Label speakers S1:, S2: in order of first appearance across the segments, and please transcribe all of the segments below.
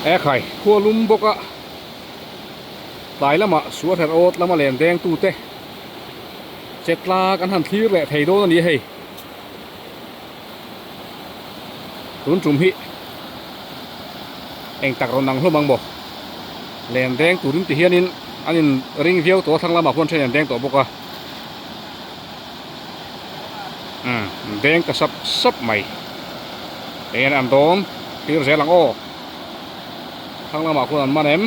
S1: Ekhai khua lum bawk a tlai lamah suar her awt lama len deng tute che tla kan han thlir leh thei dawn a ni hei tun tum hi eng tak rawn ang hlawm ang maw len deng turin ti hianin an in ring viau tawh a thlang lamah khuan then an deng tawh bawk a umm deng ta sap sap mai eng an dawn thlir zel ang aw thlang lamah khuan an man em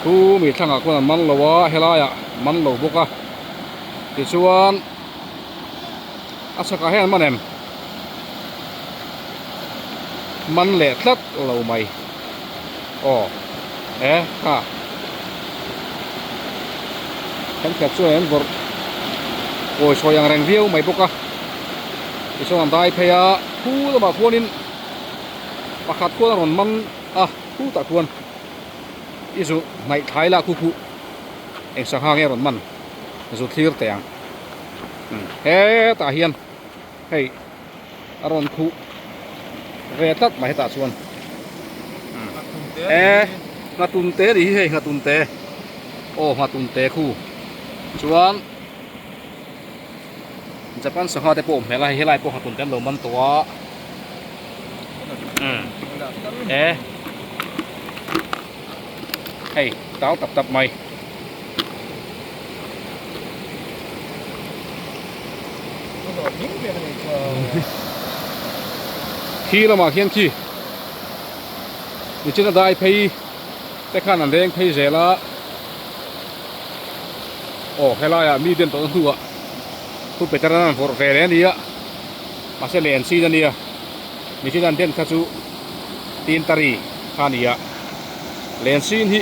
S1: thu mi thlangah khuan an man lo a helaiah man lo bawk a tichuan a chhakah hian an man em man leh tlat lo mai aw e kha thenkhat chuan an vawrh kawi sawi ang reng viau mai bawk a tichuan an dai phei a khu lamah khuanin pakhat khuan a rawn man a khutah khuan i zu hnaih thlai lah khu khuh eng sangha nge a rawn man zu thlir teh ang hetah hian hei a rawn khuh ve tlat mai hetah chuan e nghatun te nih hi hei nghatun te aw nghatun te khu chuan Japan sangha te pawh awm hmel a hei helai pawh nghatun te an lo man tawh a e hei tau tap tap mai. Khi lamah khian khi nichin a dai phei te khan an reng phei zel a aw helaiah mi den tawhna hnuah thu peter an vawrh ve leh a ni a mahse len chin a nia nichin an den kha chu tintari kha a ni a len chin hi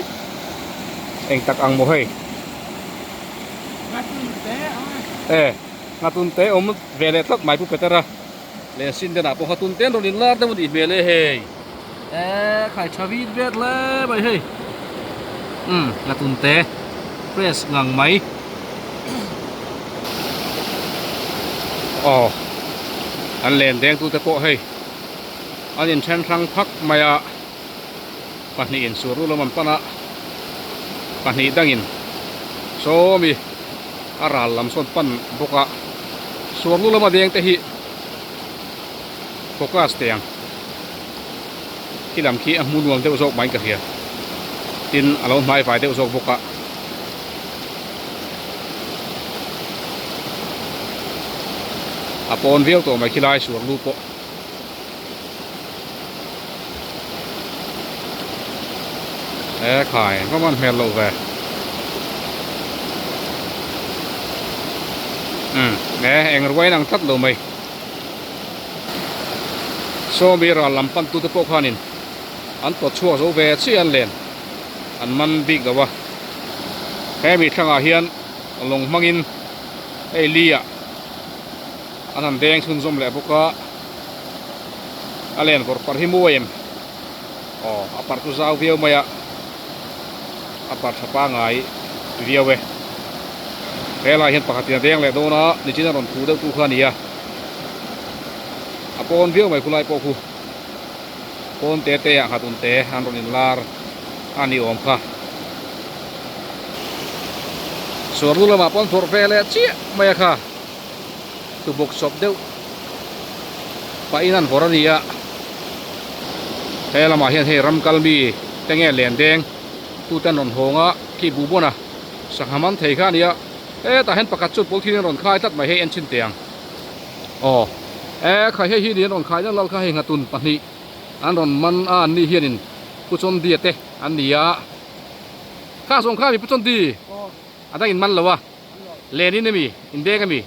S1: eng tak ang maw hei. E nghatun te awm ve leh tlat mai pu Petera leh sin denah pawh nghatun te an rawn inlar deuh a nih hmel e hei e khai tha vit vet hle mai hei umm nghatun te fresh ngang mai aw an len deng tute pawh hei an inthen hrang phak mai a. Pahnihin suar ru lam an pan a, pahnih dangin sawmi a ral lam sawn pan bawk a, suar lu lama deng te hi focus teh ang khi lam khi a hmu nuam deuh zawk maiin ka hria tin a lo hmai vai deuh zawk bawk a. A pawn viau tawh mai khilai suar lu pawh. E khai va man hmel loh ve umm e eng ruai in ang tlat lo mai sawmi ral lam pan tute pawh khanin an tawt chhuak zo ve chiah an len an man bik lo a hemi thlangah hian lawng hmangin hei li ah an han deng chhunzawm leh bawk a a len vawrh parh hi mawi em aw a parh chu zau viau mai a a parh tha pangai viau e helai hian pakhat in a deng leh dawn a nichin a rawn khuh deuh tu kha a ni a a pawn viau mai khulai pawh khu pawn te te ah nghat un te an rawn in lar a ni awm kha suar lu lamah pawn vawrh ve leh chiah mai a kha. Tubuk sawp deuh pahin an vawrh a ni a, he lamah hian hei ram kal mi te nge len deng tute an rawn hawng a, khi buh bawn a sangha man thei kha a ni a, hetah hian pakhat chuan pawlthin an rawn khai tlat mai hei en chhin teh ang aw e khai hei hi ni an rawn khai lal lal kha hei nghatun pahnih an rawn man a an ni hianin Pu Chawndia te an ni a, kha zawng kha mi Pu Chawndi a dang in man lo a. Len in ami? In deng ami?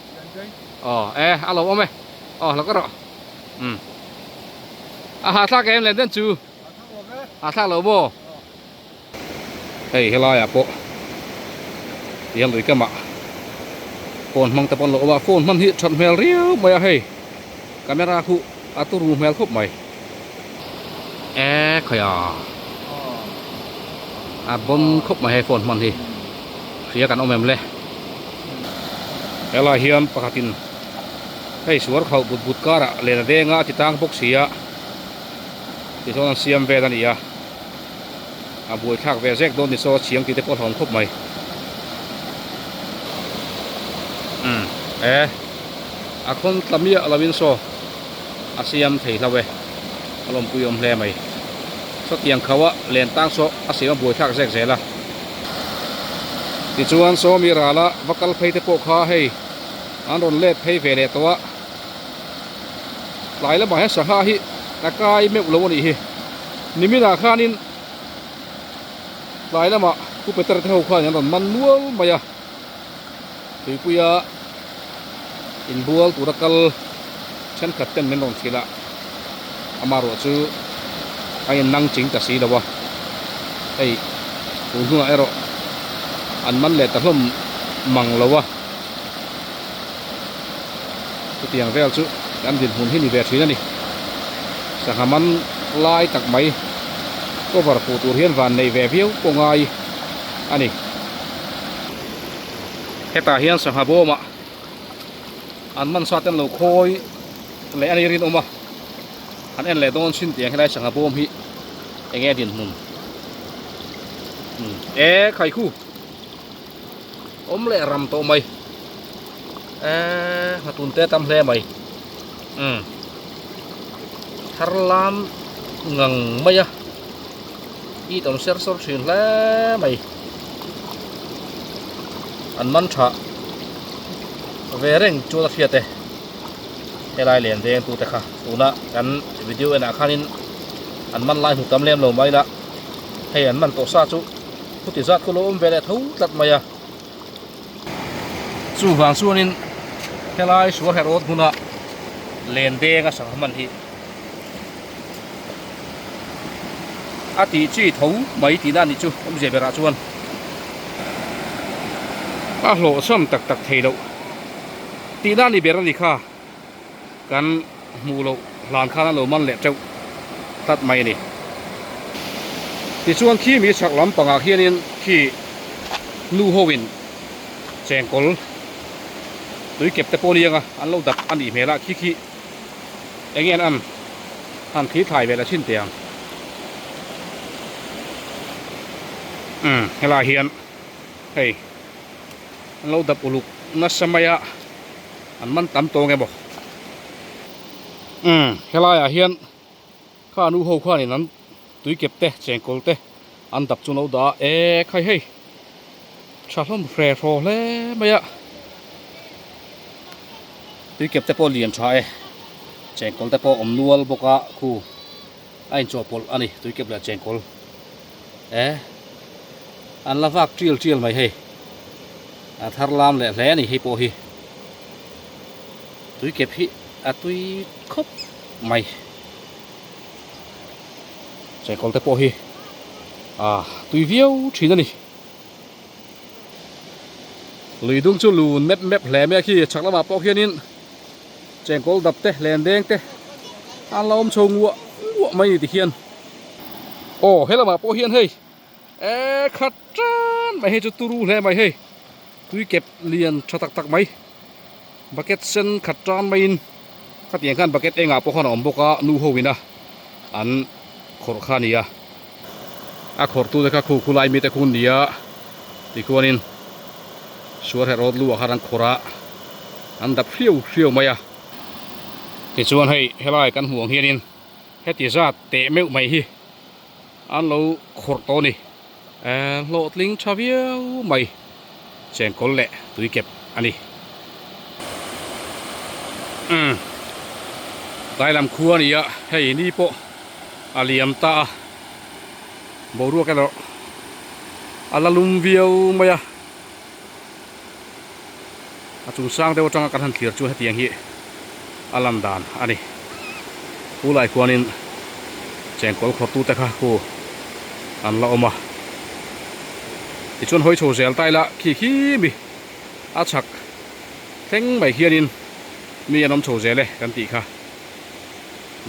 S1: Aw e a lo awm e. Aw lo ka rawh. Umm. A hahthlak em len den chu? Hahthlak lo maw? Hei helaiah pawh tihian lui kamah phone hmang te pawh an lo awm a, phone hman hi that hmel riau mai a hei camera khu a turu hmel khawp mai. E khawi a a bon khawp mai hei phone hman hi. Hria kan awm em le. Helai hian pakhatin hei suar khauh but but karah len a denga a ti tang bawk si a. Tichuan an siam vel a ni a, a buaithlak ve zek dawn ni saw chhiang tih te pawh a hlawm khawp mai. Umm e a khawn tla miah lo in saw a siam thei hlo e, a lawmpui awm hle mai. Sawtiang kho a len tang saw a siam a buaithlak zek zel a. Tichuan sawmi rala va kal phei te pawh kha hei an rawn let phei ve leh tawh a. Tlai lamah hian sangha hi a kai meuh lo a nih hi. Niminah khanin tlai lamah Pu Peter te ho khan an rawn man nual mai a, tuipuia inbual tura kal thenkhat ten min rawn hrilh a, amaherawh chu a innang ching ta si lo a, hei tun hnungah erawh an man leh ta hlawm mang lo a. Chutiang vel chu kan dinhmun hi ni ve thin a ni. Sangha man lai tak mai cover fuh tur hian van nei ve viau pawh ngai a ni. Hetah hian sangha bawmah an man sa te an lo khawi leh a ni rinawm a, an en leh dawn chin tiang helai sangha bawm hi eng nge dinhmun e khaikhu. Awm leh ram tawh mai eee nghatun te tam hle mai umm thar lam ngang mai a it awm ser sawr thin hle mai an man tha ve reng chuan a hriat e helai len veng tute kha tuna kan video enah khanin an man lai hmu tam lem lo mai la hei an man tawh sa chu. Chuti zat khu lo awm ve leh tho tlat mai a. Chuvang chuanin helai Suarherawt hmuna len deng a sangha hman hi a tih chi tho mai tihna a nih chu awmzia berah chuan a hlawhchham tak tak thei loh tihna a ni ber a ni kha. Kan hmuh loh hlan khan a lo man leh teuh tlat mai a ni. Tichuan khi mi chhak lampangah khianin khi nu hoin chengkawl tui kep te pawh a ni ang a, an lo dap a nih hmel a, khi khi eng nge an an han thli thlai ve la chhin teh ang. Umm helaiah hian hei an lo dap uluk nasa mai a. An man tam tawng emaw? Umm, helaiah hian kha nu ho khanin an tuikep te, chengkawl te an dap chu an lo dah a, e khai hei tha hlawm hre hraw hle mai a, tuikep te pawh lian tha e, chengkawl te pawh awm nual bawk a, khu a inchawhpawlh a ni tuikep leh chengkawl e an la vak tial tial mai hei. A thar lam leh hle a ni hei pawh hi tui kep hi a tui khawp mai chengkawl te pawh hi ah tui viau thin a ni lui dung chu lun mep mep hle mai a khi chhak lamah pawh khianin chengkawl dap te len deng te an la awm chho nguah nguah mai a ni tikhian aw helamah pawh hian hei. E khat tan mai hei chu turu hle mai hei tui kep lian tha tak tak mai bucket sen khat tan maiin khatiang khan bucket engah pawh khan a awm bawk a nu ho ina an khawrh kha a ni a a khawrh tute kha khu khulai mite khu an ni a tikhuanin suarherh rawt lu ah khan an khawrh a an dap hriau hriau mai a tichuan hei helai kan hmuh ang hianin heti zat teh meuh mai hi. An lo khawrh tawh a ni. Hlawhtling tha viau mai chengkawl leh tuikep a ni. Umm tlai lam khua a ni a, hei ni pawh a liam ta a, boruak erawh a la lum viau mai a, a chung sang deuh atanga kan han thlir chuan hetiang hi a lan dan a ni khulai khuanin chengkawl khawrtute kha khu an la awm a tichuan hawi chho zel ta ila khi khi mi a chhak thleng mai hianin mi an awm chho zel e kan tih kha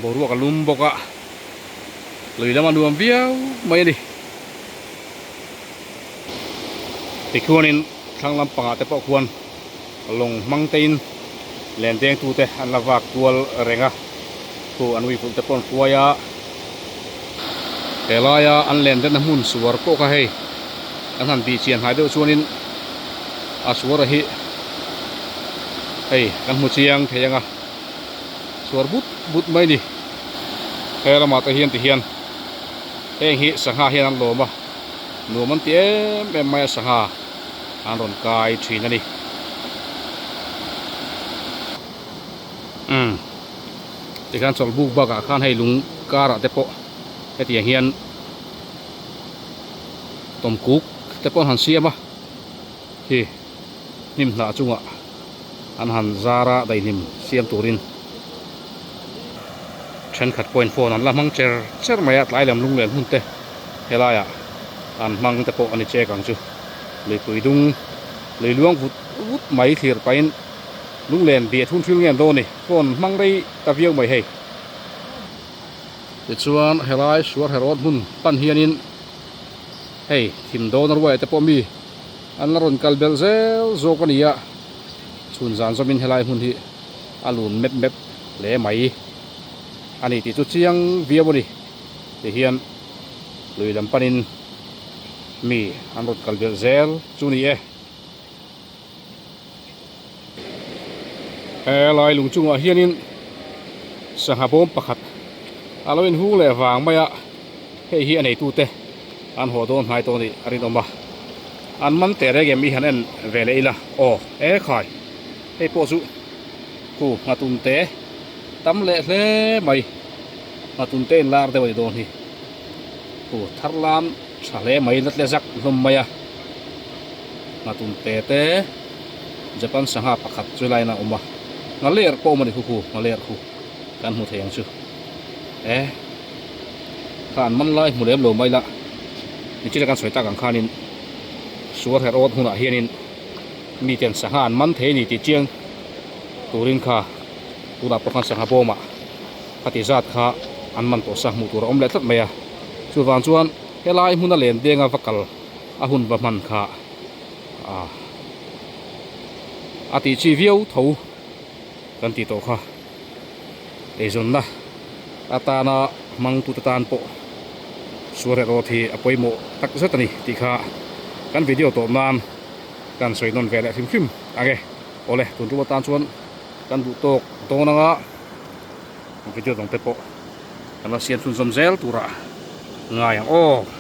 S1: boruak a lum bawk a lui lama nuam viau mai a ni. Tikhuanin thlang lampangah te pawh khuan lawng hmang tein len dengtute an la vak kual reng a, khu an uipulh te pawh an hruai a. Helaia an len denna hmun suar pawh kha hei an han bih chian hnai deuh chuanin a suara hi hei kan hmu chiang thei ang a suar but but mai a ni. He lamah te hian tihian heng hi sangha hian an lawm a nuam an ti em em mai a sangha an rawn kai thin a ni. Umm tikhan chawlhbuk bakah khan hei lung karah te pawh hetiang hian tawmkuk te pawh an han siam a khi hnim hnah chungah an han zar a daihnim siam turin thenkhat pawhin phone an la hmang cher cher mai a tlai lam lunglen hun te helaiah an hmang te pawh a ni chek ang chu luipui dung lui luang vut vut mai thlir pahin lunglen biah thun thil nge an dawn ni phone hmang rei ta viau mai hei. Tichuan helai suar herawt hmun pan hianin hei thim dawn a ruai te pawh mi an la rawn kal belh zel zawk a ni a, chhun zan zawmin helai hmun hi a lun mep mep hle mai a ni tih chu chiang viau a ni tihian lui lam panin mi an rawn kal belh zel chu ni e. Helai lung chungah hianin sangha bawm pakhat a lo inhung leh vang mai a, hei hi a neitute an haw dawn hnai tawh anih a rinawm a, an man teh reng em i han en ve leh ila aw e khai hei pawh chu khu nghatun te tam leh hle mai nghatun te inlar deuh a ni dawn hi khu thar lam tha hle mai la tle zak hlawm mai a. Nghatun te te Japan sangha pakhat chu line a awm a nghaler pawh a awm a ni khu khu nghaler khu kan hmu thei ang chu e kha an man lai hmu lem lo mai la nichina kan sawi tak ang khanin suar herh awt hunah hianin miten sangha an man thei a ni tih chiang turin kha tunah pawh khan sangha bawmah khati zat kha an man tawh sa hmuh tur a awm leh tlat mai a chuvang chuan helai hmuna len denga va kal a hun va hman kha ah a tih chi viau tho kan tih tawh kha eizawnna atana hmang tute tan pawh suar erawh hi a pawimawh tak zet a ni tih kha kan video tawp nan kan sawi nawn ve leh hrim hrim ang e awle tun tum atan chuan kan duh tawk dawn anga video dang te pawh kan la siam chhunzawm zel turah ngai ang aw.